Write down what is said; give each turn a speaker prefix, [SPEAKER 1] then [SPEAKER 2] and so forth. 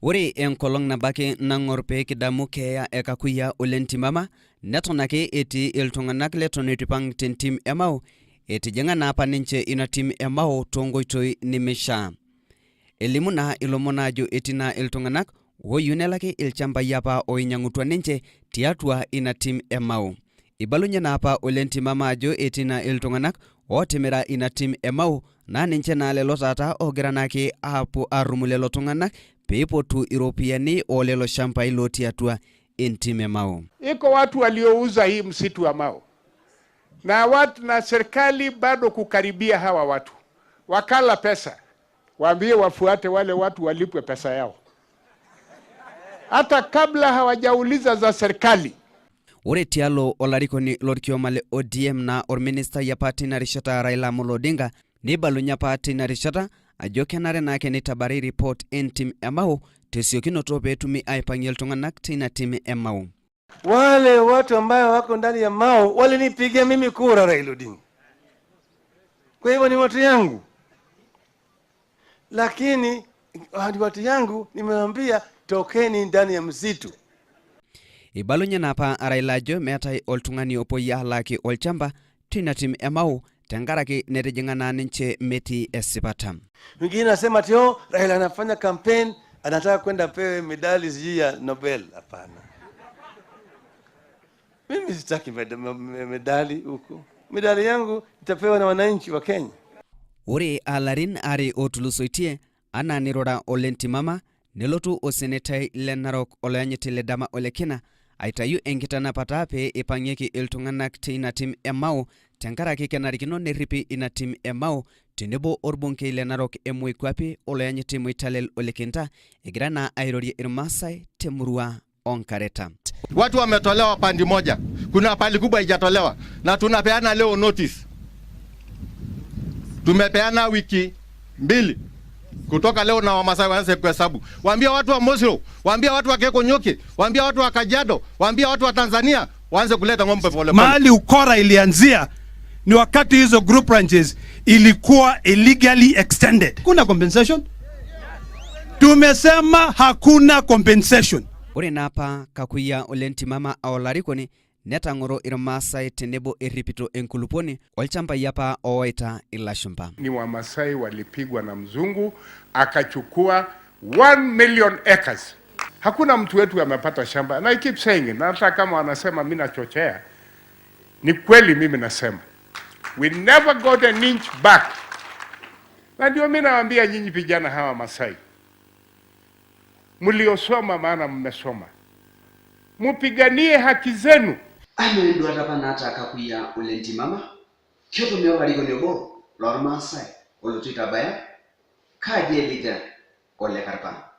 [SPEAKER 1] Ore enkolong nabaki nang'or pee kidamu keeya e Kakuyia Ole Ntimama neton ake etii iltung'anak leton eitu eipang tentim e Mau etijing'a naa apa ninche ina tim e Mau toonkoitoi nemeishaa. Elimu naa ilomon aajo etii naa iltung'anak ooyieu nelaki ilchambai apa oinyang'utua ninche tiatua ina tim e Mau. Eibalunye naa apa Ole Ntimama ajo etii naa iltung'anak ootimira ina tim e Mau naa ninche naa lelo taata oogira naake aapuo arrumu lelo tung'anak peipotu iropiyiani oo lelo shambai lootii atua entim e Mau.
[SPEAKER 2] Iko watu waliouza hii msitu wa Mau na watu, na serikali bado kukaribia hawa watu wakala pesa, waambie wafuate wale watu walipwe pesa yao, hata kabla hawajauliza za serikali.
[SPEAKER 1] Ore tialo olarikoni lorkioma le ODM naa orministai apa tina rishata Raila Amolo Odinga neibalunye apa tina rishata ajo kenare naake neitabari ripot entim e Mau tesiokinoto peetumi aipang'ie iltung'anak teina tim e Mau.
[SPEAKER 3] Wale watu ambayo wako ndani ya Mau walinipigia mimi kura Raila Odinga, kwa hivyo ni watu yangu, lakini ni watu yangu, nimewaambia tokeni ndani ya msitu.
[SPEAKER 1] Eibalunye naa apa Raila ajo meetai oltung'ani opuoi alaaki olchamba tina tim e Mau tenkaraki netijing'a naa ninche metii esipata.
[SPEAKER 3] Wengine nasema ati oh, Raila anafanya campaign, anataka kwenda pewe medali sijui ya Nobel. Hapana, mimi sitaki medali huko. Medali yangu itapewa na wananchi wa Kenya.
[SPEAKER 1] Ore aa larin aare ootulusoitie anaa nirura Ole Ntimama nelotu osenetai le Narok oloyanyiti Ledama Ole Kina aitayu enkitanapata pee eipang'ieki iltung'anak teina tim e Mau tenkaraki kenarikino nerripi ina tim e Mau tenebo orbungei le Narok e Moikuape oloyanyiti Moitalel Ole Kenta egira naa airorie Irmaasai temurua Onkareta.
[SPEAKER 4] Watu wametolewa pande moja, kuna pali kubwa haijatolewa, na tunapeana leo notice. Tumepeana wiki 2 kutoka leo, na Wamasai waanze kuhesabu. Waambia watu wa Mosiro, waambia watu wa Keekonyokie, waambia watu wa Kajiado, waambia watu wa Tanzania waanze kuleta ng'ombe pole pole.
[SPEAKER 5] Mahali ukora ilianzia ni wakati hizo group ranches ilikuwa illegally extended. Kuna compensation? Tumesema hakuna compensation.
[SPEAKER 1] Ore naa apa Kakuyia Ole Ntimama aa olarikoni netang'oro Irmaasai tenebo erripito enkulupuoni olchambai apa ooita ilashumpa.
[SPEAKER 2] Ni Wamasai walipigwa na mzungu akachukua 1 million acres. Hakuna mtu wetu amepata shamba. And I keep saying it, na hata kama wanasema mimi nachochea, ni kweli mimi nasema. We never got an inch back. Na ndio mimi nawaambia nyinyi vijana hawa Masai, mliosoma, maana mmesoma, mupiganie haki zenu.
[SPEAKER 1] Ame enduata apa naata Kakuyia Ole Ntimama, ketumi olarikoni obo lormaasai olotu aitabaya kaaji Elijah Ole Karpa.